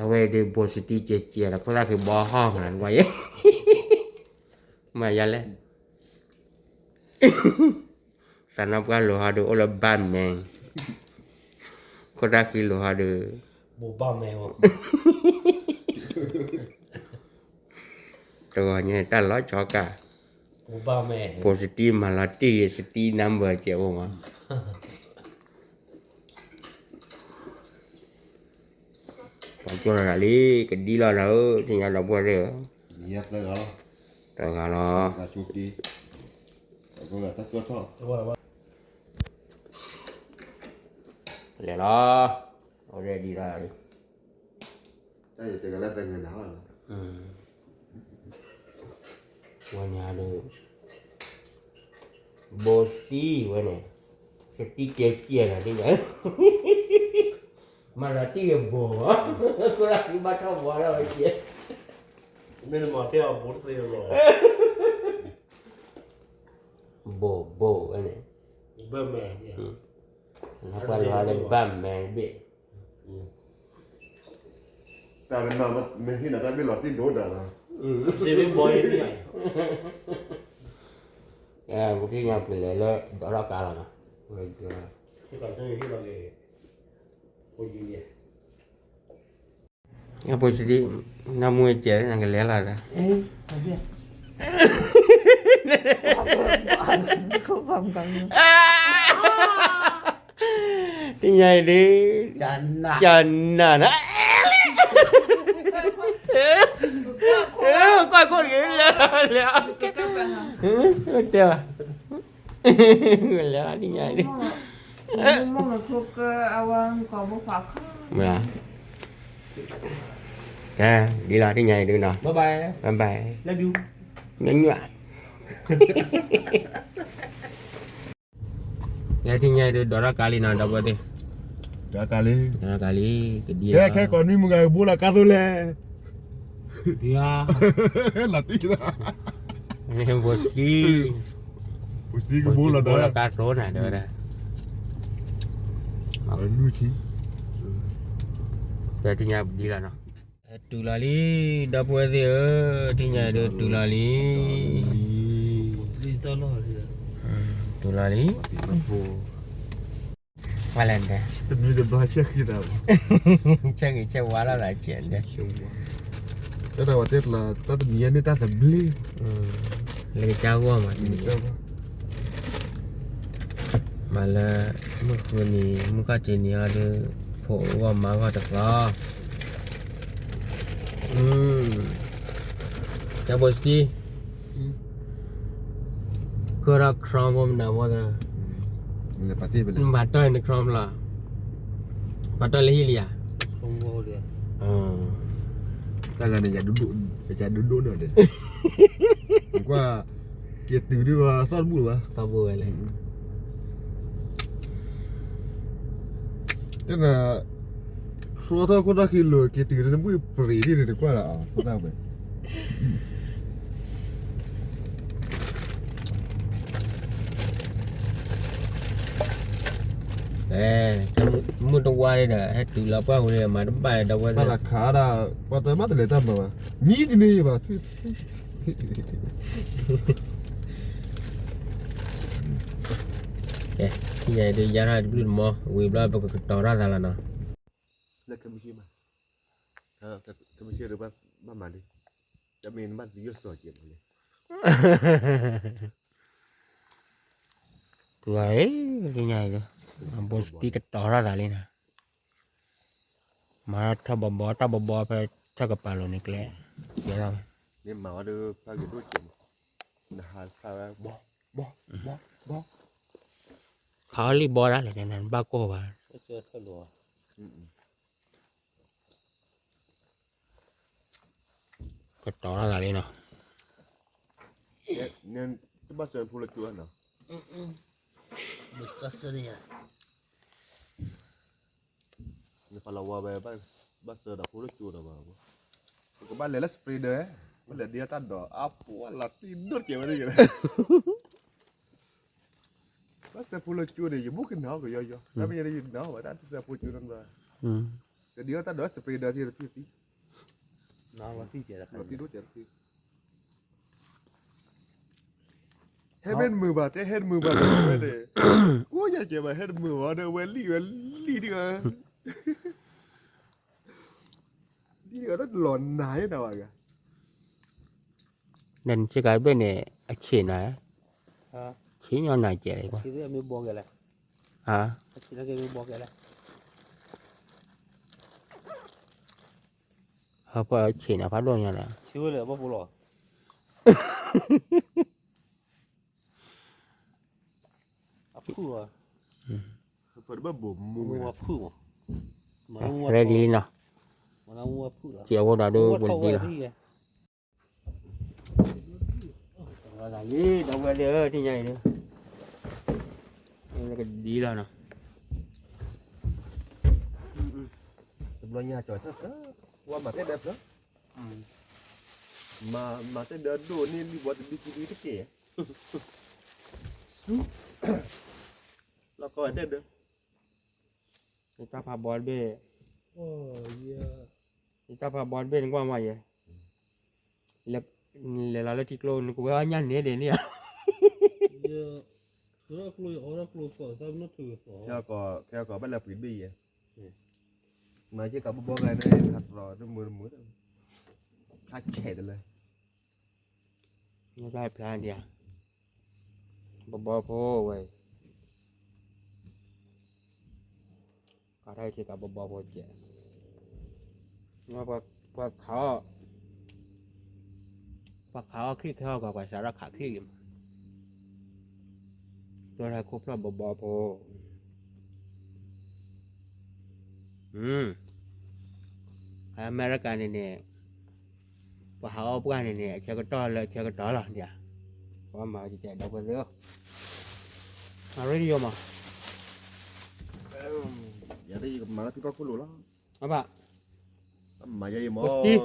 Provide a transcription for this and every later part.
အဝဲဒုးဘိးစတံကဲကဲဒီး ခိၣ်သၣ်ဃံဘီဟီၣ်မး နကွၢ်ယဲ မၤယၤလဲၣ် သးနါပှၢ်လိာ်ဟီဒုး အိၣ်လၢဘၣ်မဲာ် ခိၣ်သၣ်ဃံလိာ်ဟီဒုး တဂီၤညါတၢ်လီၤဆီကၢ် ဘိးစတံမၤလီၤတံၢ် စတံ number ကဲးအိၣ်မး ပှၤကၠီၣ်လီၤလံ ကဒံလီၤဒီး သ့ၣ်ညါဒီပုၢ်ဝဲၢ်သ့ၣ်ဧၢ, တဂၤလီၤ, လဲၤလီၤ, already လီၤ, ဝဲန့ၣ်ဒီး ဘိးစတံဝဲန့ၣ်, စတံကဲကဲလီၤ သ့ၣ်ညါ, မၤလီၤတံၢ်ကဘိး, ခိၣ်သၣ်ဃံဘၣ်ထီၣ်ဘီထီၣ်ဝဲကဲ, မ့ၢ်နမၤတ့ၢ်အဘိးတသ့လီၤ, ဘိးဘိးဝဲန့ၣ်, နပှၤလီၤဒီးဘၣ်မဲာ်တဘ့ၣ် တၢ်မ့ၢ်ဟ့ၣ်နၤတၢ်မ့ၢ်လီၤတံၢ်ဒိၣ်ဒၣ်လီၤ, ပထံၣ်ညါပလဲၤလၢဒီးထီၣ်ကါလီၤနီၤ, ဖိစတံ, နမူကဲ နကလဲၤလီၤဒီး သ့ၣ်ညါအံၤဒုး, ကနၤနီၤ, ကွၢ်ခိၣ်တဂ့ၤလၢလဲၤ, တဲဘၣ်, လဲၤသ့ၣ်ညါအံၤဒုး, ကဲ, ဒ်လီၤသ့ၣ်ညါအံၤဒုးနီၤ, bye bye, ညွၣ်ညွၣ် ယဲထံၣ်ညါအံၤဒုး ဒိးထီၣ်ကါလံနီၤ ဒီပုၢ်ဝဲၢ်သ့ၣ်, ဒိးထီၣ်ကါလံ, ဒိးထီၣ်ကါလံ, ကဒံလီၤ, ခဲခဲကိးနွံမုၢ်ဂၤကဘိလီၤကါသိးလဲၣ်, လီၤတံၢ်လီၤ, ဘိးစတံ, ဘိးစတံကဘိလီၤဒီး ကါသိးနၤ တဲဝဲဒၣ်, နွံထံ, ယဲထံၣ်ညါဒ်လီၤနီၤ တုၤလီၤလံ, ဒီပုၢ်ဝဲၢ်သ့ၣ်ဧၢ, ထံၣ်ညါအံၤဒုးတုၤလီၤလံ, တုၤလီၤလံ, ဝဲလဲၣ်ဒဲး, ဆဲဂ့ၤဆဲဝါလီၤလၢကဲဒဲး, တၢ်ဝဲတဲတၢ်တနံၤညါန့ၣ်တၢ်သဘျ့, လၢကစၢ်ဂီၢ်မး, မၤလၢ မုၢ်ဃုနံၤ မုၢ်ခီၣ်ထံးနံၤဟီဒုး, ဖိအဂီၢ်မါဂီၢ်တသီ, ကၠီဘိးစတံ, ကၢထီၣ် Chrome ဖိမနုၤဖိ, ပာ်တီၢ်န Chrome လီၤ, ပာ်တီၢ်လၢဟံၣ်လံဧါ, တၢ်ဂၤန့ၣ် ယဒိၣ်ဒိၣ်န့ၣ်ဒဲး, ကွၢ် က့ၤတုၤဒ်ဝဲသီၣ်တဘူၣ်လၢၤဘၣ်, သီၣ်တဘူၣ်ဝဲလဲၣ်, တနၤ သီၣ်ထီၣ်ခိၣ်သၣ်ဃံလိာ် က့ၤတုၤန့ၣ် နဘုၣ်ပရံးဒ်န့ၣ် နကွၢ်လီၤ ခိၣ်သၣ်ဝဲ မုၢ်တဝါန့ၣ်ဒီး ဟဲတုၤလီၤပှၢ်ပူၤန့ၣ် မၤတဘၣ်ဒီးဝဲသ့ၣ်, ဘၣ်လီၤခးဒၣ် ပှၤတမၤတလဲၤတၢ်မၤဘၣ်, မံတန့ၢ်ဘၣ်, ကဲ, ဒုးယါထီၣ်တဘျုးတမီၤ ဝံၤဘျီပကကတီၤထီၣ်သးလီၤနီၤ, လၢကမံၤဟ့ၣ်မး, ကမံၤဟ့ၣ်ဒီးဘၣ်မၤလံ, တမ့ၢ်နဘၣ်တယိၣ်စီၤက့ၤမးလံ ပှၤအံၤ, သ့ၣ်ညါအံၤ, ဘိးစတံကတီၤထီၣ်သးလံနီၤ, မၤထီၣ်ဘီဘီ တၢ်ဘီဘီဖဲထီၣ်ကပၤလိၤန့ၣ်ကျဲ, မ့ၢ်မၤဝဲဒီးဖးက့ၤဒိၣ်က့ၤ, နဟးဖးဝဲ, ဘီ, ဘီ, ဘီ, ဘီ, ဖးအီၣ်လံဘီဒၣ်လဲၣ် နဘၣ်ကိၢ်ဘၣ် ကတီၤထီၣ်သးလံနီၤ, တဘၣ်စၢဖိလၢကၠိနီၤ, နဖးလီၤဝါဝဲ, ဘၣ်စၢဒီးဖိလၢကၠိဒီးဘၣ်, ပကဘၣ်လဲၤလၢ spreader, ဘၣ်လဲၤဒ်တၢ်ဒိးအါပှၤလီၤတံၢ်ဒိၣ်ကဲဝဲန့ၣ်, ဘၣ်စၢဖိလၢကၠိန့ၣ် ယဘူးကနီၤကယီယီ, တၢ်မ့ၢ်ယဲဒၣ်ယနီၤဝဲတၢ်တစၢဖိကၠိနီတဘျီ, ကဒ်အီၣ်တၢ်ဒီး spray ဒီးသံသံသံ, ဟဲမ့ၢ်မုာ်ဘၣ် တဲဟဲမုာ်ဘၣ် တဲဝဲန့ၣ်, ကိးညါကဲဘၣ် ဟဲတမုာ်ဘၣ်ဒီး ဝဲလံၣ်ဝဲလံၣ်ဒ်အီၤ, ဒ်အီၤတလီၤနၤယဲဒၣ်ဘၣ်ဂၤ, နဆ့ကၤတဘ့ၣ်န့ၣ် အဆံးနၤ, ဆံးညီနၤကဲးလံ, ဟဲပှၤဆံးနၤဖးဒိၣ်ညါလီၤ, အဖုၣ်လီၤ, ဖုၣ်, ဖုၣ်လီၤ, ကဲအဝဲဒီးဒိၣ်ပူၤဒ်လီၤ, လံ ဒီပုၢ်ဝဲၢ်သ့ၣ်ဧၢ ထံၣ်ညါအံၤ, ကဒ်လီၤနီၤ, တဘျီညါကၠီၤထၢၣ်ဖျၢၣ်, ဝဲမၤတဲဒၢဖျၢၣ်, မၤတဲဒၢဒိၣ်န့ၢ်လံဘီတဒုခံဒုတက့ၢ်, ဆူ လီၢ်ကီၢ်တဲဒၢ, ယတၢ်ဖးဘီတဘ့ၣ်, ယတၢ်ဖးဘီတဘ့ၣ်န့ၣ်ကွၢ်မးယဲ, လဲၤလီၤလၢထံကျိ နကဝဲအီၣ်ညၣ်န့ၣ်ဒ်န့ၣ်ဧါ, ခဲကီးဘၣ်လၢပှ့ၤတဘ့ၣ်ယဲ, မၤက့ၤကးဘီဘီဂၤန့ၣ် ဟးတြီတမုာ်တမုာ်, ဟးဆဲးတလၢ နတၢ်ဖျါဒံးဧါ, ဘီဘီဖိဝဲအံၤ, ကးထီၣ်အံၤကးဘီဘီဖိကဲး, ပှၤခးအီၣ်, ပှၤခးအီၣ်ချံၣ်ခဲအီၣ်ကီး ပှၤစးထီၣ်ခးချံၣ်လံမး, တိၢ်တၢ်ခိၣ်ဖျီၣ်ဘီဘီဖိ အမဲရကၤန့ၣ်န့ၣ်, ပှၤဟးအီၣ်ပှၢ်န့ၣ်န့ၣ် အဆၢကတီၢ်လၢအဆၢကတီၢ်လီၤဒံးဧါ, ပှၤမၤကဲးဒီပုၢ်ဝဲၢ်သ့ၣ်ဧၢ, မၤရ့ဒံးယိာ်မး, ယၤဒ်ယကမၤလၢဖံကီၢ်ခိၣ်လိၤလီၤ, အဘၣ်, မၤယၤအံၤမး,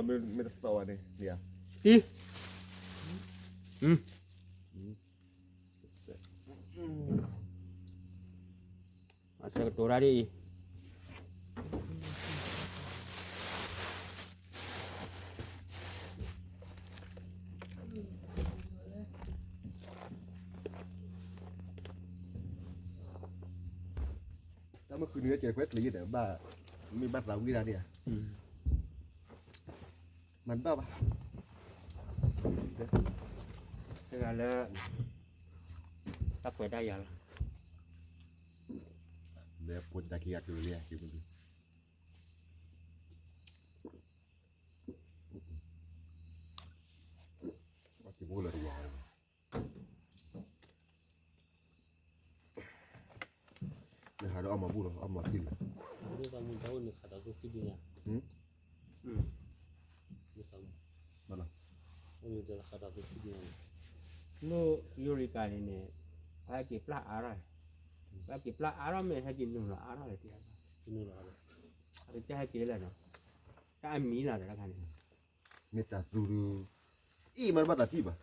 မ့ၢ်တသီၣ်ဝဲန့ၣ်, တံၤ, အဆၢကတီၢ်ဒၣ်ဒ်အံၤ တၢ်မ့ၢ်ဃုနုာ်ကဲးကွဲးကျဲၤယဲၢ်ဒီး ဘၣ်, မ့ၢ်ဘၣ်သးဝံၣ်ဒၣ်န့ၣ်ဧါ, မၤတဘၣ်ဘၣ်, တဂၤလၢ တၢ်ခွဲးတၢ်ယာ်လီၤ, လၢဖိတၢ်ခံဂၤတုၤလံ, က့ၤဖိလၢတဝါ မ့ၢ်ဟးဒီးအီၣ်မၤဘူၣ်လီၤ အီၣ်မၤထံၣ်လီၤ, လၢယိၤရံကၤန့ၣ်န့ၣ်, ဟဲက့ၤပျၢ်အါထီၣ်, ဟဲက့ၤပျၢ်အါထီၣ်မ့ၢ်ဟဲက့ၤနုာ်လီၤအါထီၣ်လၢၤ, အကစၢ်ဟဲက့ၤလၢာ်နီၤ, တၢ်အမံၤလီၤတၢ်တခါန့ၣ်, မ့ၢ်တၢ်သူဒုး, အံၤမ့ၢ်တဘၣ်တၢ်ထံၣ်ဘၣ်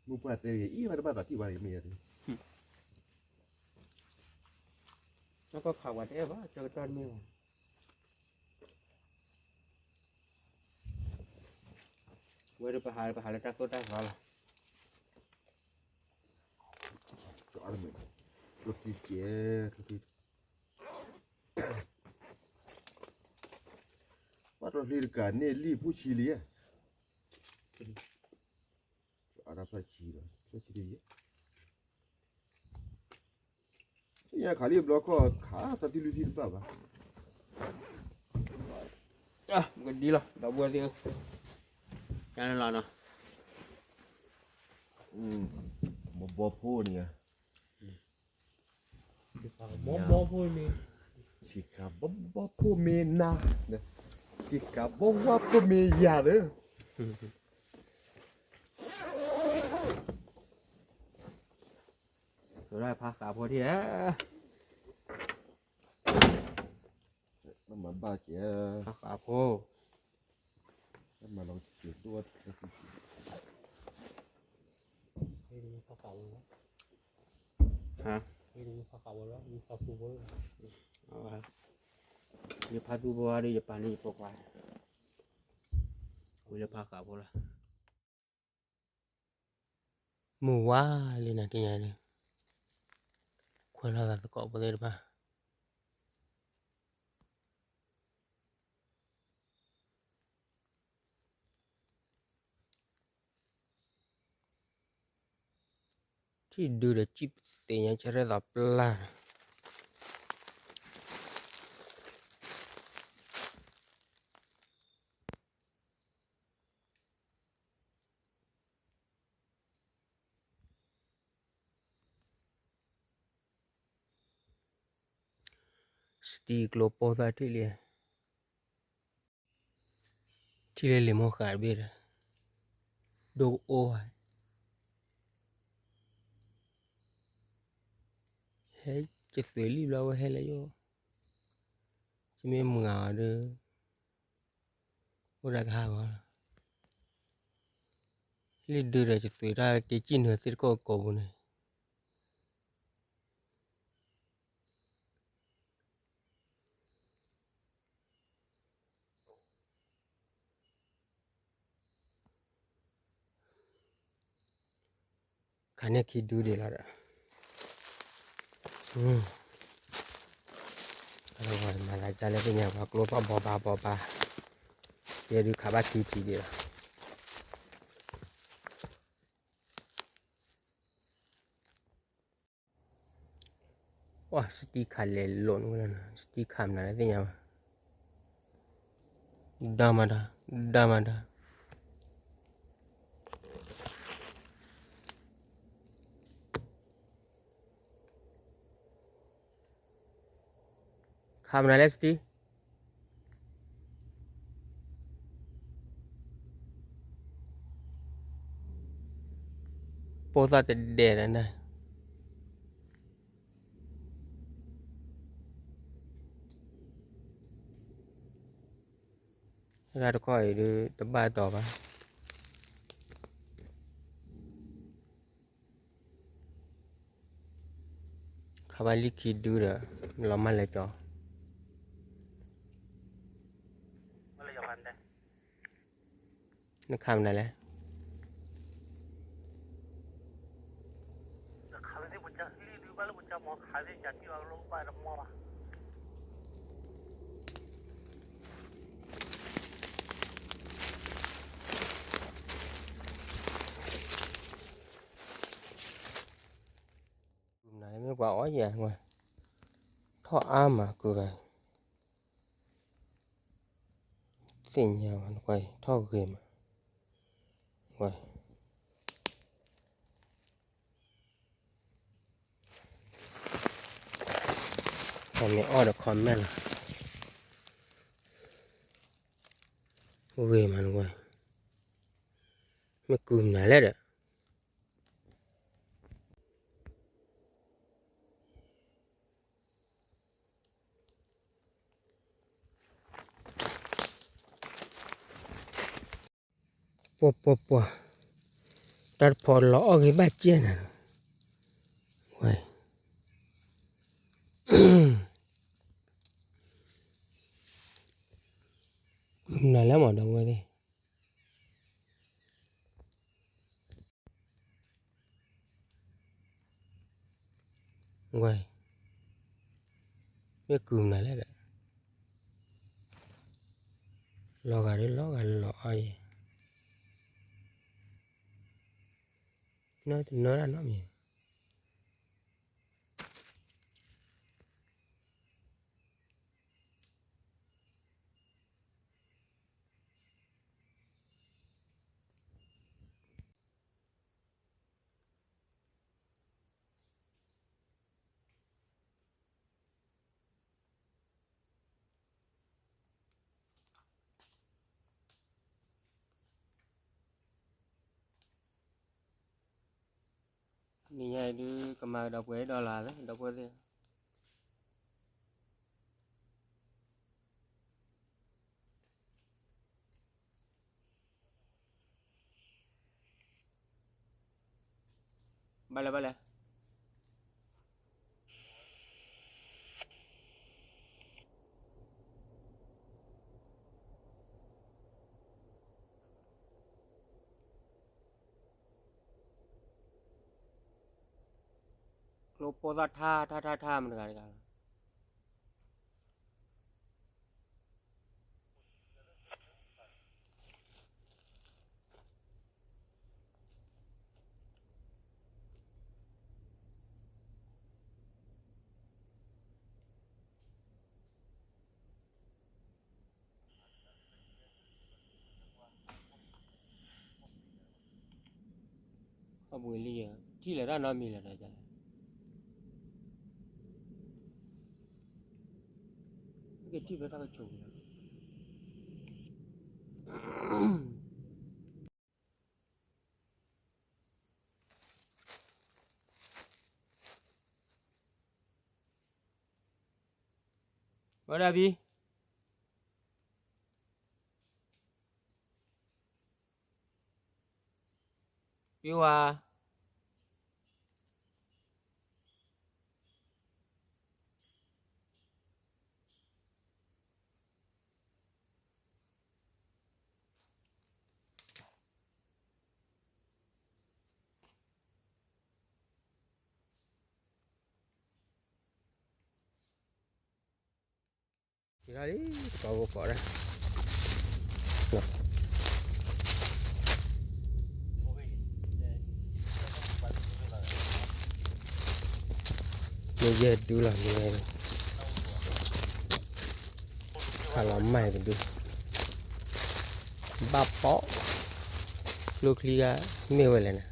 မုၢ်ပှၢ်တဲဂ့ၤ အံၤမ့ၢ်တဘၣ်တၢ်ထံၣ်ဘၣ်န့ၣ်မ့ၢ်ယၤဒုး, နကခးဝဲတအဲၣ်ဘၣ် ဆၢကတီၢ်တမ့ၢ်ဘၣ်, ဝဲဒၣ်ပဟးပဟးလၢတၢ်သိၣ်တၢ်သီလီၤ, ကျိၣ်ထံကဲ, ကျိၣ်ထံ, ဘၣ်တြီလံတကးန့ၣ်လံၣ်ဖိဆံလံဧါ, အါဒၣ်ဖျၢၣ်ဆံလီၤ ဖျၢၣ်ဆံတယဲၢ်, ယခးလံဘျီခီၣ်ခးတၢ်ထံလုၢ်ထံတဘၣ်ဘၣ်, ကဒ်လီၤ ဒီပုၢ်ဝဲၢ်သ့ၣ်ဧၢ, ကန့ၣ်လီၤနီၤ, ဘီဘီဖိန့ၣ်ဧါ ဘီဘီဖိမ့ၢ်, ဆ့ကၤဘီဘီဖိမ့ၢ်နၤ, ဆ့ကၤဘီဝါဖိမ့ၢ်ယၤလၢ, ဖးဃးဖိထံၣ်ဧါ, ဘၣ်မၤဘၣ်ကဲ, ဖးဃးဖိ, ဘၣ်မၤလီၤက့ၤဒိၣ်, ဟါ, အဝဲ, အဝဲ, ယဖါသူဖိဒီး ယပာ်န့ၢ်ယဖိခွါ, ဝံၤလၢဖါဃးဖိလီၤ. မုၢ်ဝါလံနၤတညါန့ၣ်, ခွဲးလီၤသးသကိးဖိသ့ၣ်တဖၣ် ထံၣ်ဒုဒီး ကံၣ်ပသ့ၣ်ညါ ဆၢထၢၣ်သးပျၢ်န့ၣ်, စတံကျိပိၢ်သၣ်ထံၣ်လံ, ထံၣ်လၢလံာ်မိၢ်ဃာ်တဘ့ၣ်ဒီး, ဒိကအိၣ်ဧါ, ဟဲကသွံးလံဘျီဝဲဟဲလၢယအိၣ်, ယမ့ၢ်မုာ်အီၤဒီး အိၣ်ဒၣ်ကဟးဂီၤလီၤ, လံၣ်ဒုဒီးကသွံးတၢ်က့ၤကံၣ်နုာ်သ့ၣ်တကိးကိးပူၤန့ၣ် ခးန့ၢ်ခံဒုဒံးလီၤဒီး, မၤသးဒ်လဲၣ်သ့ၣ်ညါ ပှၤကျိဖးဘီဘါဘီဘါ, ယဲဒုးခးဘၣ်ခံထံးဒံးလီၤ. ပှၤစတံခးလဲၤလိာ်န့ၣ်ဝဲလီၤ, စတံခးမနုၤလဲၣ်သ့ၣ်ညါဘၣ်, ဒါမဒါ, ဒါမဒါ. ခးမနုၤလဲၣ်စတံ, ပိၢ်သၣ်တဒဲးဒီးနၤ, တၢ်တခီအံၤဒုး တဘၣ်တီၤဘၣ်. ခးဘၣ်လံခံဒုဒီး လီၤမၢ်လဲၤကီၤ, နခးမနုၤလဲၣ်. မ့ၢ်ပှၤအီၣ်ယၤ, ထီၣ်အါမးကုဂၤ, သ့ၣ်ညါဘၣ်နကွၢ်အံၤ ထီၣ်ဂ့ၤမး, ကွၢ် ပှၤမ့ၢ်အီၣ်ဒီး comment လီၤ, ဂ့ၤမးနကွၢ်, မ့ၢ်ကုမနုၤလဲၣ်ဒီး ပှၤပှၤပှၤ, တၢ်တဖီလီၤအီၣ်ဂ့ၤဘၣ်ကဲနၤ, ဝဲ နၤလၢမၤဒီပုၢ်ဝဲၢ်သ့ၣ် ဝဲ မ့ၢ်ကုမနုၤလဲၣ်ဒီး လီၤဂာ်ဒီးလီၤဂာ်လီၤအီၣ်ယဲၢ် နီတနီၤတၢ်နီတမံၤ နံၤညါအံၤဒုး ကမၤကဒီးပှဲၤဒီလၣ်လၢ ဒီပုၢ်ဝဲၢ်သ့ၣ် ဘၣ်လဲၣ်ဘၣ်လဲၣ်. ကျိပိၢ်သၣ်ထါထါထါထါမတၤတဂၤတဂၤလီၤ. အပူၤလံယဲ, ထံၣ်လၢတၢ်နီတမံၤလၢၤဒီး, ကထံၣ်ဖဲတၢ်ကဆိးပူၤလီၤ. ဝဲဒၣ်ဖံ ဖံဝါ က့ၤထီၣ်လံ သကိးဖိကိးဒၣ်, မ့ၢ်ယဲၢ်ဒုလီၤ, မ့ၢ်ခးလီၤမၢ်တဒု, ဘၣ်ဖီ, ကျိချံဂၤမ့ၢ်ဝဲလဲၣ်န့ၣ်,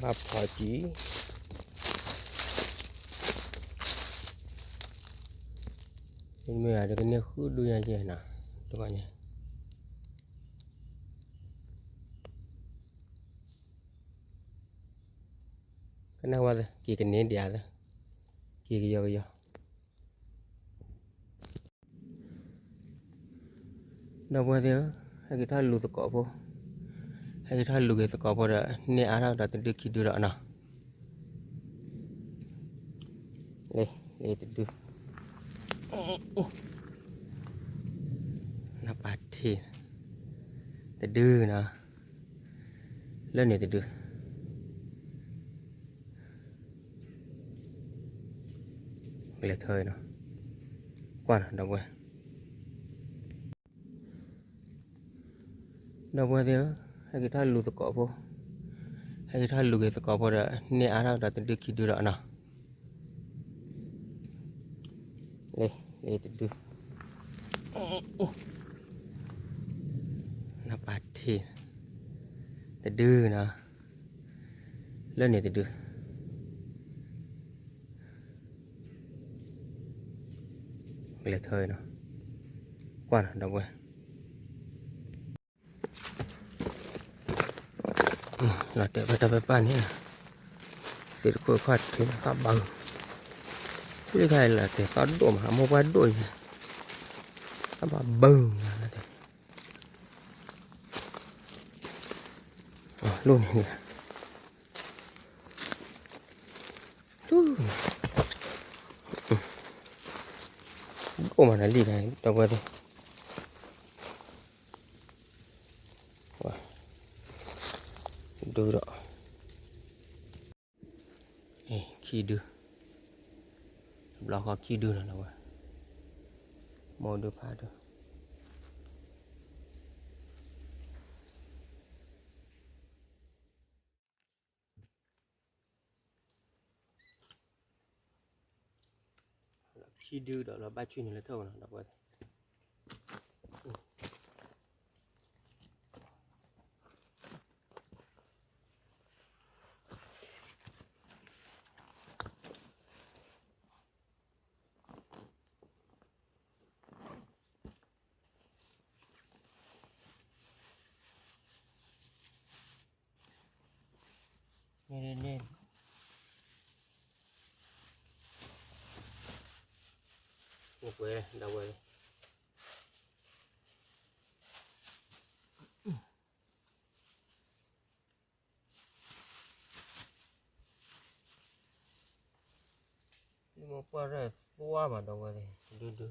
ဘၣ်ဖီကံ မ့ၢ်ဂၤဒ်ကန့ၢ်ဃုဒုညါကဲနီၤ, တဂီၢ်ညါ, ကနၣ်ဝဲသ့ က့ၤကန့ၢ်ဒံးဧါသ့, က့ၤကယီကယီ ဒီပုၢ်ဝဲၢ်သ့ၣ်ဧၢ, ဟဲက့ၤထီၣ်လူၤသကိးဖိ, ဟဲက့ၤထီၣ်လူၤက့ၤသကိးဖိဒီး န့ၢ်အါထီၣ်ကဒီးတဒုခံဒုဒီးနီၤ, လၢတဒု, နပာ်ထံၣ်, တဒုနီၤ, လၢန့ၣ်တဒု ကလဲၤထၢနီၤ, ကွၢ်နီၤ ဒီပုၢ်ဝဲၢ်, ဒီပုၢ်ဝဲၢ်သ့ၣ်ဧၢ, ဟဲက့ၤထီၣ်လူၤသကိးဖိ, ဟဲက့ၤထီၣ်လူၤက့ၤသကိးဖိဒီး န့ၢ်အါထီၣ်ကဒီးတဒုခံဒုဒီးနီၤ, လၢတဒု နပာ်ထံၣ်, တဒုနီၤ, လၢန့ၣ်တဒု ကလဲၤထၢနီၤ, ကွၢ်နီၤ ဒီပုၢ်ဝဲၢ်, လီၤတဲာ်ဖဲတၢ်ဖဲပၢ်န့ၣ်, သ့ၣ်တခိၣ်ခီၣ်ထံးသးဘၢ, လၢခါအံၤလီၤတဲာ်သီဒိၣ်မး အမိၢ်ပှၢ်ဒိၣ်န့ၣ်, သးဘၢဘၢမးလီၤတဲာ်, လိၣ်န့ၣ်န့ၣ် ဒိၣ်မးနၤလံတၢ် ဒီပုၢ်ဝဲၢ်သ့ၣ်, ဒုဒီး ခံဒု, တဘျီဃီခံဒုလီၤ ဒီပုၢ်ဝဲၢ်, မိၢ်ဒုဖါဒု ခံဒုဒီးလီၤဘၣ်ဆူၣ်န့ၣ်လၢထၢၣ်ဝဲနီၤ ဒီပုၢ်ဝဲၢ်သ့ၣ်, န့ၣ်န့ၣ်, မ့ၢ်ပှဲၤဒီပုၢ်ဝဲၢ်သ့ၣ်, မ့ၢ်ပှၢ်ရဲၣ်သွါမး ဒီပုၢ်ဝဲၢ်သ့ၣ်, ဒုဒု ဒုဒု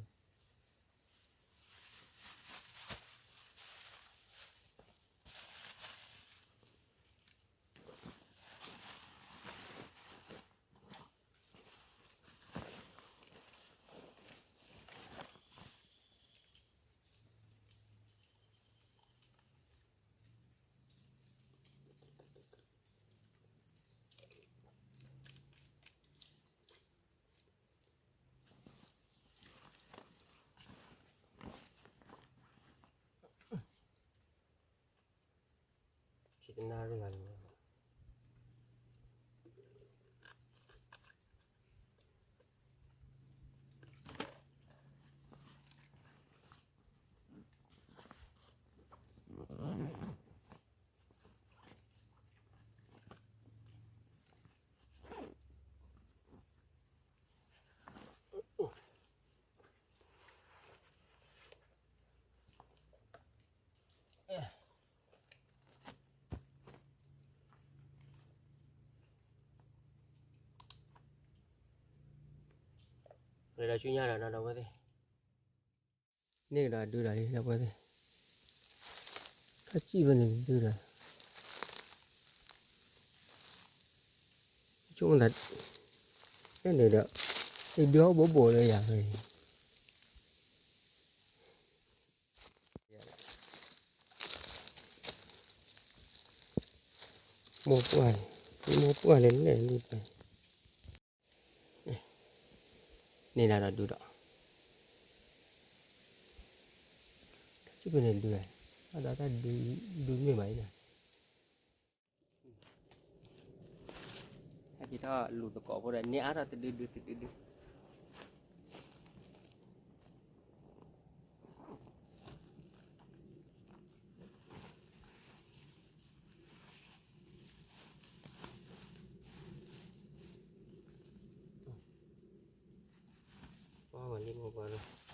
ဒီးဆူညါဒီး ဒီပုၢ်ဝဲၢ်သ့ၣ်, န့ၢ်ကဒီးဒုဒီးလံ ဒီပုၢ်ဝဲၢ်သ့ၣ်, ထီၣ်စံၣ်ဖဲန့ၣ်ဒုဒီး, ဆိကမိၣ်သး, ဖဲန့ၣ်ဒီး, ယဒုအိၣ်ဘိးဘိးလၢယၤဖဲ မိၢ်ပှၢ်, မိၢ်ပှၢ်လဲၤလဲၤလံပှၤ, န့ၢ်ဒၣ်ဒီးဒုဒီး, ထီၣ်စံၣ်ဖဲန့ၣ်ဒု, အဒီးတၢ်ဒု, ဒုမ့ၢ်ဘၣ်အံၤဒီး ဟဲက့ၤထီၣ်လူၤသကိးဖိဒီး န့ၢ်အါထီၣ်တဒုဒုတဒုဒု. ပှၤဝဲလံမိၢ်ပှၢ်လီၤ.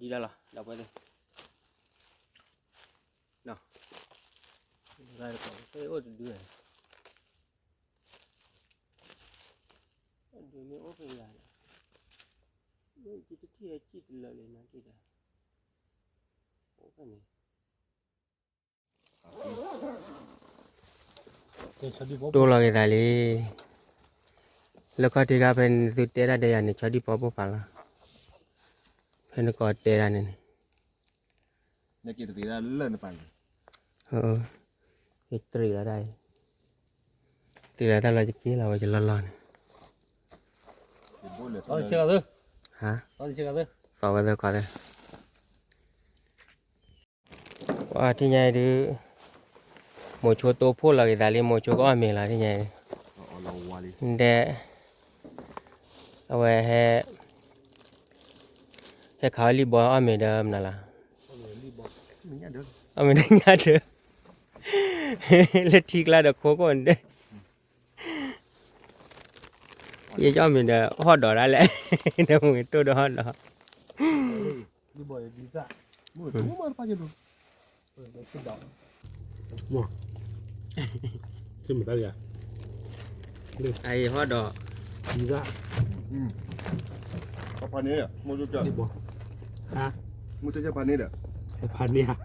ဒ်လၢလီၤ ဒီပုၢ်ဝဲၢ်သ့ၣ်, လၢတကိးဖဲအိၣ်တဒု, အဒုမ့ၢ်အိၣ်ဖဲယၤန့ၣ်, မ့ၢ်တထံၣ်ဟဲစံၣ်တလၢာ်လံနီၤတံၢ်ဒီး, အိၣ်ဖဲန့ၣ် တိၢ်လီၤက့ၤသးလံ. လၢခီၣ်ထံးခါဖဲန့ၣ် သုတဲတၢ်ဒီးယၤန့ၣ် ဆီဒံၣ်ပီပိၢ်ဖးလီၤ. ဖဲနကိးတဲတၢ်န့ၣ်န့ၣ်, ယတရံးလီၤတၢ်အံၤ, တရံးလီၤတၢ်လီၤယက့ၤလီၤဝဲယလီၢ်လီၢ်န့ၣ်, ဟါ, သီဝဲသၢခီသၢ ပှၤထံၣ်ညါအံၤဒုး, မိၤဆိတိဖှိၣ်လီၤက့ၤသးလံ မိၤဆိကအီၣ်မ့ၤလီၤထံၣ်ညါအံၤ, ဒဲ, အဝဲဟဲ, ဟဲခးဝဲလံၣ်ဘီအီၣ်မ့ၤဒီးမနုၤလီၤ, အီၣ်မ့ၤဒီးညၣ်ဒၢ, လၢထံကျါဒီးခိခိၣ်န့ၣ်ဒဲ, ယအီၣ်မ့ၤဒီးဟီၣ်ဒီးဒၣ်လဲာ်, ဒီးမ့ၤတိၢ်ဒီးဟီၣ်ဒီး အံၤဟီၣ်ဒီး, အဖါန့ၣ်, မုၢ်ကၢ, မုၢ်ကၢဖါန့ၣ်ဒီး, ဖါန့ၣ်ဧါ,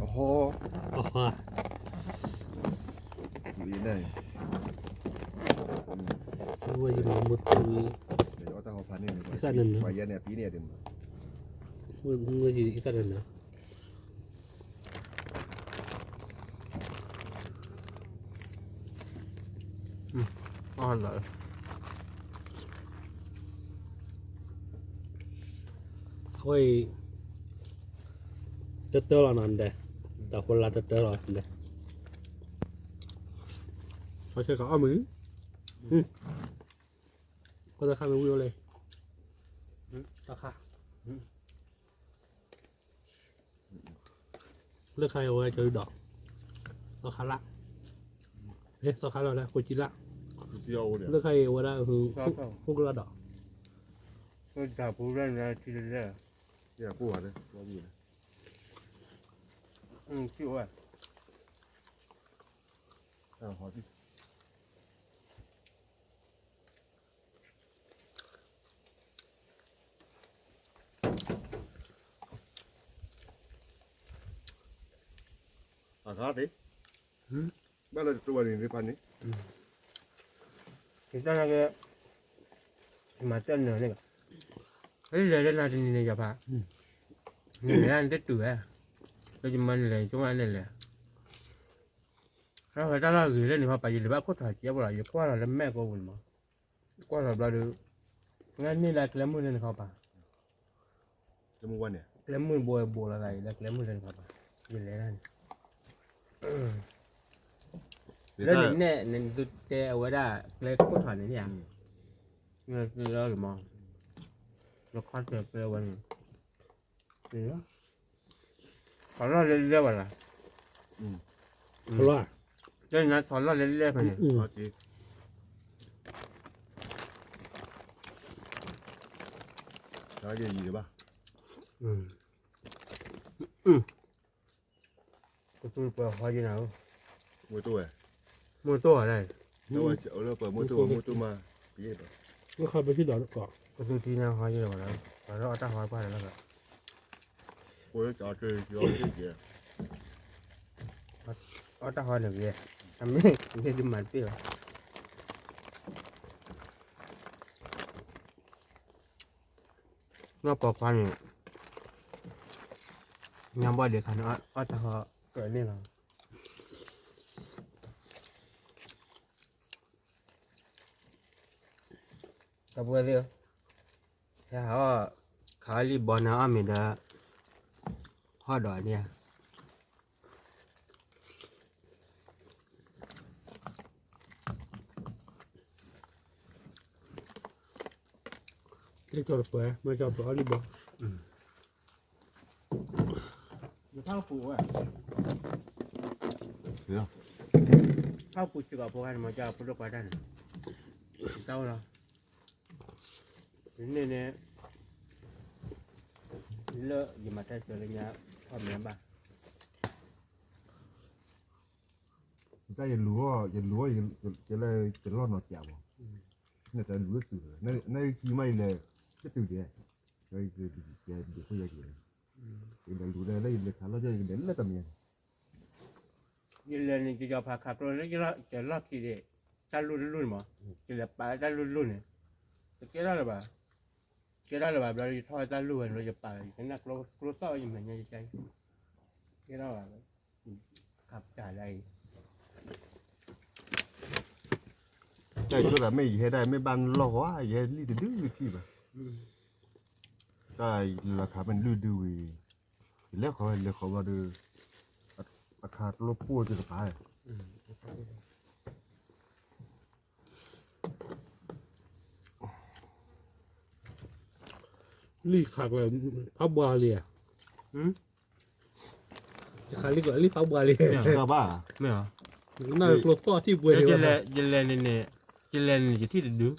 အဟီ, အဟီ, ဝဲယမၤမုၢ်တူၢ်, ပှၤယဲန့ၣ်အပံၤန့ၣ်, ဝဲယဲအံၤသၣ်န့ၣ် အီၣ်လၢ, အဝဲအံၤ, တတၢလီၤနီၤဒဲး, တၢ်ဃိလါတတၢလီၤဒဲး, ဆီဆဲကီးအီၣ်မ့ၤ, တၢ်ခါမ့ၢ်ဝံၤအိၣ်လဲၣ်, တၢ်ခါ လၢခါအံၤဝဲကၠီၤဒုဒီး, သီခါလၢ်, သီခါလၢ်လၢကိးကံလၢ်, လၢခါအံၤဝဲဒၣ်, ဟူကလၢ်ဒီး, တၢ်ပူၤလၢ်လၢ်ထံလၢ်လၢ်, ထံအိၣ်ဝဲ အဂၤတ့ၢ်, ဘၣ်လၢတတိဝဲန့ၣ်ဖါန့ၣ်, ယတၢ်နာ်က့, ယမၤတၢ်နၢၤန့ၣ်ဘၣ်, ဟဲလဲၤလၢနၤတနံၤန့ၣ်ယဖး, နလဲၤနတတူၢ်ဝဲ, လၢယမၤနလဲၤ ယဆိကမိၣ်နလဲၤ, အဝဲတၢ်လီၢ်ဂ့ၤလၢန့ၣ်ဖးပာ် ယလဲၤဘၣ်ခိၣ်ထီၣ်ကဲဘၣ်လီၤ ယကွၢ်လီၤလၢမဲာ်ကိးပူၤန့ၣ်မး, ကွၢ်လီၤဘျီဒီး, ငါန့ၢ်လၢကျဲမုၢ်လၢန့ၣ်ခီပၤ, ကျဲမုၢ်ဘိဘိလီၤသးအံၤလၢကျဲမုၢ်လၢန့ၣ်ခီပၤ, ယလဲၤဒၣ်န့ၣ် လၢနနဲၣ်န့ၣ် နသုတဲအဝဲဒၣ်ကျဲခိၣ်ထီၣ်န့ၣ်ဧါ, လၢလီၤမး, လၢခီၣ်တဲာ်ကျဲဝဲန့ၣ်, ထီၣ်လီၢ်လဲလဲဝဲလီၤ, လၢနထီၣ်လီၢ်လဲလဲဖဲန့ၣ်, ဘၣ် ကသူပှဲၤဟီယနၤ, မုၢ်တိၢ်ဝဲ, မုၢ်တိၢ်ဝဲလဲၣ်, မုၢ်တိၢ်ဝဲ, မုၢ်တိၢ်မး, ကသူထံနၤဟီယနၤဝဲလီၤ, ပှၤလၢအီၣ်တၢ်ဟီပှၢ်လၢလီၤ, အီၣ်တၢ်ဟီန့ၣ်ကဲ, အမ့ၢ်ယဲဒုးမၤတပ့ၢ်ဘၣ် နီၢ်ပိာ်ခွါန့ၣ်, ညါဘီၣ်ဒံးခါန့ၣ် အီၣ်တၢ်ဟီကၢးန့ၣ်လီၤ, ဒီပုၢ်ဝဲၢ်သ့ၣ်, ဟဲဟးအီၣ်, ခးအီၣ်လံၣ်ဘီန့ၣ်အီၣ်မ့ၤဒီး, ဟီၣ်ဒီးန့ၣ်ဧါ ကၠီတပှဲၤ မ့ၢ်ကၠီပှဲၤအီၣ်လံၣ်ဘီ, ယထါပူၤဝဲ, ထါပူၤစ့ၢ်ကီးဖိဂၤန့ၣ် မ့ၢ်ကၠီဖိဒိၣ်ခွါတၢ်န့ၣ်, တၢ်အိၣ်လီၤ, ယန့ၣ်န့ၣ်, လၢယမၤတၢ်စၢၤလၢညါ, ထီၣ်မ့ၢ်ဘၣ် တၢ်ယလူၤအီၣ် ယလူၤအီၣ် ယလၢယလီၢ်နီၤစးမး, နတလူၤလၢသုးလၢ, နကံမးယလဲၤ, ကတုၤဒဲး, ယဒုးဖိယက့ၤ, ယလဲၤလူၤလၢယလဲၤခးလီၢ်ယကလဲၤလၢတမံၤ, ယလဲၤန့ၣ်ယကၠီဖးခးကျိလၢယလီၢ်ခံဒီး, တၢ်လူၢ်တလူၢ်န့ၣ်မး, ယလဲၤပာ်လၢတၢ်လူၢ်တလူၢ်န့ၣ်, တကဲထီၣ်လၢၤဘၣ်, ကဲထီၣ်လၢၤဘၣ်ဘျီယထီၣ်တၢ်လူၢ်ဝဲန့ၣ် ယပာ်လီၤ ယကနၣ်ကျိသီၣ်ယမဲာ်ညါယကဲ, ကဲထီၣ်ဘၣ်, ခးပတၢ်ဒၣ်အံၤ တၢ်ယဆိသးမ့ၢ်ယဟဲဒၣ်မ့ၢ်ဘၣ်လီၢ်ဂီၤ ယဟဲလံတဒုခံဘၣ်, တၢ်လီၤခးမ့ၢ်လုၢ်ဒုဝံၤ, ယလဲၤဃီၤဝဲလဲၤဃီၤဘျီဒီး, အခါကျိပိၢ်ကကပၤ, လံၣ်ခးကျၢၤ, ဖးဘှါလံဧါ, ယခးလံကျၢၤလံဖးဘှါလံ, မ့ၢ်, နကျိသီၣ်ထံၣ်ပှဲၤန့ၣ်, ယလဲၤန့ၣ်န့ၣ်, ယလဲၤန့ၣ်န့ၣ် ယထံၣ်တဒု,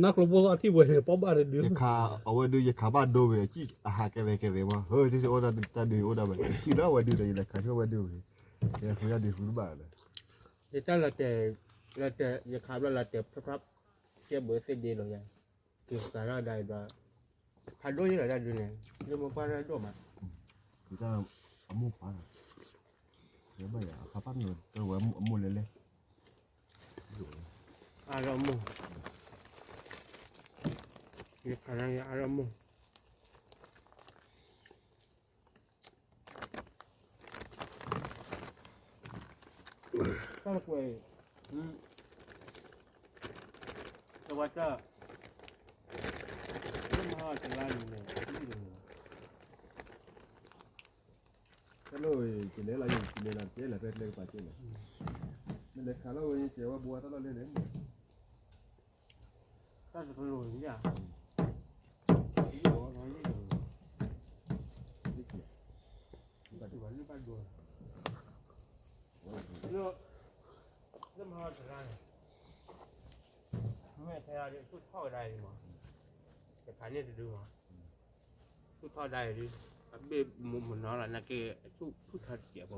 နကျိဖိသီၣ်ထံၣ်ပှဲၤန့ၣ် ပီၣ်ဘၣ်တဒု, အဝဲဒုးယခးဘၣ်ဒိဝဲၤ အဟးကဲလဲၣ်ကဲလဲၣ်မး ဟၢ အိၣ်ဒၣ်တၢ်ဒုးအိၣ်ဒၣ်ဝဲ ထံၣ်လၢအဝဲဒုးဒီး ယလဲၤခးဆိဝဲဒုးဝဲ, ယဃုဒၣ်ဒုးဃုတဘၣ်ဒီး, ယတၢ်လီၤတဲာ်, လီၤတဲာ် ယခးဘျီလီၤတဲာ် ဖြၢဖြၢ, ကဲဘၢသ့ၣ်ဒ့လီၤယၤ, က့ၤစးထီၣ်ဒၣ်ဒီး, ဖးဒိၣ်ယလီၤတၢ်ဒုးန့ၣ်, လၢမိၢ်ပှၢ်တၢ်ဒိၣ်မး, အမိၢ်ပှၢ်, ယဘၣ်ယၤ အခါပၢ်နုာ်တဝဲအမိၢ်လဲၤလဲၤ, အါထီၣ်မိၢ်, ယခးန့ၣ်အါထီၣ်မိၢ် တၢ်ကွဲး, တဝဲတၢ်, မဟါတလါန့ၣ်, တၢ်လိၣ်, ကလဲၤလီၤယကလဲၤလီၤကဲလီၤဖဲကျဲကပၤကဲလီၤ, မ့ၢ်လဲၤခးလီၤဝဲယကဲဝဲဘိးတၢ်လီၢ်လဲၣ်လဲၣ်, တၢ်တကလိၤန့ၣ်ယၤ, လၢ, လၢမဟါတလါန့ၣ်, မ့ၢ်ထဲအံၤဒ်ဆူၣ်ထီၣ်ကဒါအံၤမး, တခါန့ၣ်တဒုမး, ဆူၣ်ထီၣ်ဒါအံၤဒ်, အဘ့ၣ်မနီၤလီၤ နာ်က့အဆူၣ်ထီၣ်တစဲးဖိ,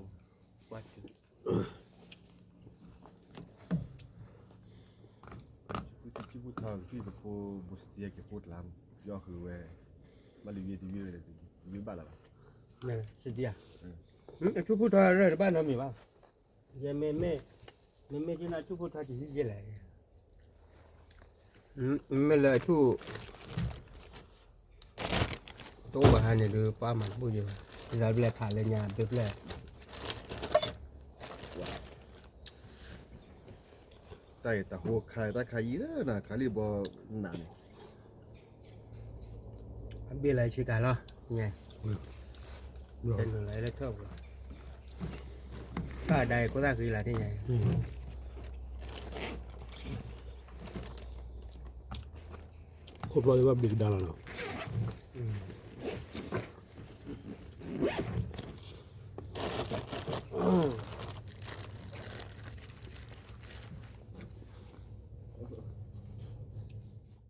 ကွၢ်ဆူၣ် ဆံၣ်ဖိထါ ထံၣ်သဖိ ဘိစတံအက့ၤဖိတလါ, ယီၢ်ဃုာ်ဝဲ, ဘၣ်လၢယွ့တယွ့ဝဲ, ယွ့ဘၣ်လၢၤဘၣ်, စတံဧါ, အဆူၣ်ဖိထါရၢၢ်တဘၣ်နီတမံၤဘၣ်, ယမ့မ့ၢ်, မ့မ့ၢ်ကနၣ်ဆူၣ်ဖိထါတဟံးယဲလဲၣ်, မ့ၢ်လၢအဆူၣ် တအိၣ်ဘၣ်ဟါန့ၣ်ဒုး ပှၤမၤတဘူၣ်ယဲဘၣ်, လၢဘျဲၣ်ခးလၢညါဘျဲၣ်ဘျဲၣ်, တၢ်အံၤတၢ်ဟိခါတၢ်ခါယံာ်လၢနၤ ခါလံၣ်ဘီနးန့ၣ်, အဘ့ၣ်လၢဆ့ကၤလီၤ, ညါ, တနုာ်လီၤလၢထၢၣ်ပူၤ, တၢ်ဒါအံၤကိးသၣ်ဃံလီၤန့ၣ်ညါ, အိၣ်ဖျီသ့ၣ်ဘၣ်ဘျ့ကဒါလီၤနီၤ.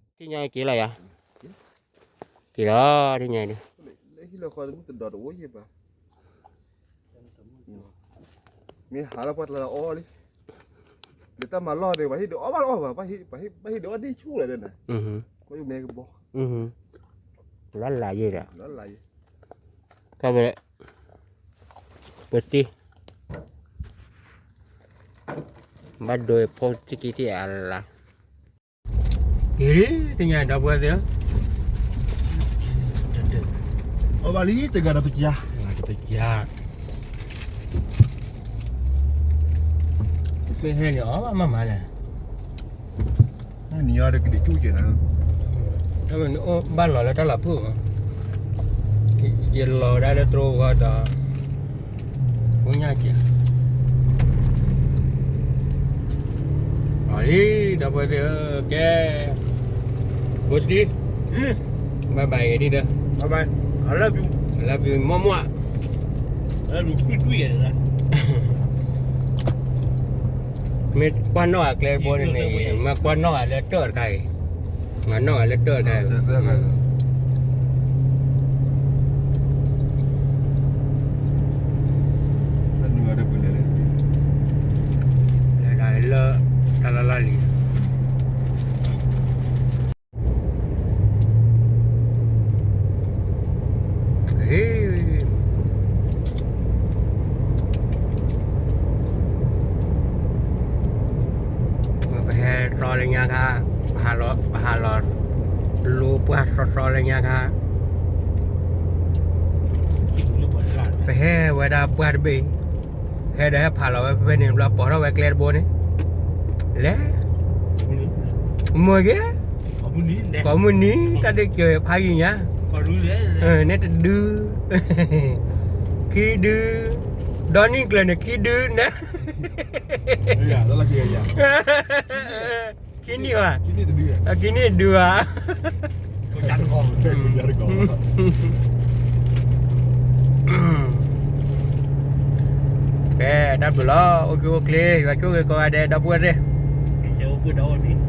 ထံၣ်ညါက့ၤလီၤယၤ, က့ၤလီၤ ထံၣ်ညါဒုး, မ့ၢ်ဟးလၢပှၢ်တလးလၢအီၣ်လံ, လၢတၢ်မၤလီၢ်န့ၣ် ပှၤဟ့ၣ်ဒုးအီၣ်ဘၣ်လီၢ်ဘၣ်, ပှၤဟ့ၣ်ဒုးအီၣ်ဒ့ၣ်ဆူၣ်လီၤတဲနၤ, ကွၢ်ယမဲကဘီ, လၢလၢယဲဒီး, တၢ်ဝဲ ပတံၤ, ဘၣ်ဒိဖိတံၤကံတံၤအလါ, က့ၤလံ တညါဒီပုၢ်ဝဲၢ်သ့ၣ်ဧၢ, အီၣ်ဘၣ်လံတဂၤဒီးပကၠါ, တဂၤဒီးပကၠါ, မ့ၢ်ဟဲန့ၣ်အီၣ်ဘၣ်မးမးလဲၣ်, နံၤအီၤဒီးကဒံးဆူၣ်ကဲနၤ, ဘၣ်လီၤလၢတၢ်လီၤဖုၣ်မး, ယလီၤဒၣ်လၢတြိဂီၤဒီး ဖိညၣ်ကဲ, အီၣ်လံ ဒီပုၢ်ဝဲၢ်သ့ၣ်ဧၢ, ကဲ, ဘိစတံ, bye bye ဒ်ဒီး, I love you, I love you မွၢ်မွၢ်, မ့ၢ်ကွၢ်နီၣ်ဂၤကျဲတဘိန့ၣ်န့ၣ်, မ့ၢ်ကွၢ်နီၣ်ဂၤလၢတၢၢ်တခါအံၤ, မ့ၢ်နီၣ်ဂၤလၢတၢၢ်တခါအံၤ, လၢ တၢ်လီၢ်လီၢ်လံၤ ပဟဲတြီလၢညါခါ, ပဟးလီၤ, ပဟးလီၤ, လူၤပှၢ်တြီတြီလၢညါခါ, ပဟဲဝဲဒၣ်ပှၢ်တဘ့ၣ်, ဟဲဒီးဟဲဖးလီၤဝဲဖဲန့ၣ်ဘျီ ပိာ်ထီၣ်ဝဲကျဲတဘိန့ၣ်, လဲၤ, မုၢ်ဂ့ၤ, ကိးမုၢ်နံၤ တၢ်ဒ့ၣ်ကၢၤဖးယံၤညါ, န့ၣ်တဒု, ခံဒု, ဒီနံၣ်ကျၢၤန့ၣ်ခံဒုန့ၣ်, ခံနံၣ်ဘၣ်, ခံနံၣ်တဒုဘၣ်, ကဲတၢ်ဘျုးလီၤ အိၣ်က့ၤအိၣ်ချ့ ယွၤဆိၣ်ဂ့ၤကိးဂၤဒဲး ဒီပုၢ်ဝဲၢ်သ့ၣ်, အိၣ်ဘှံးဒီးအိၣ်ဘှံး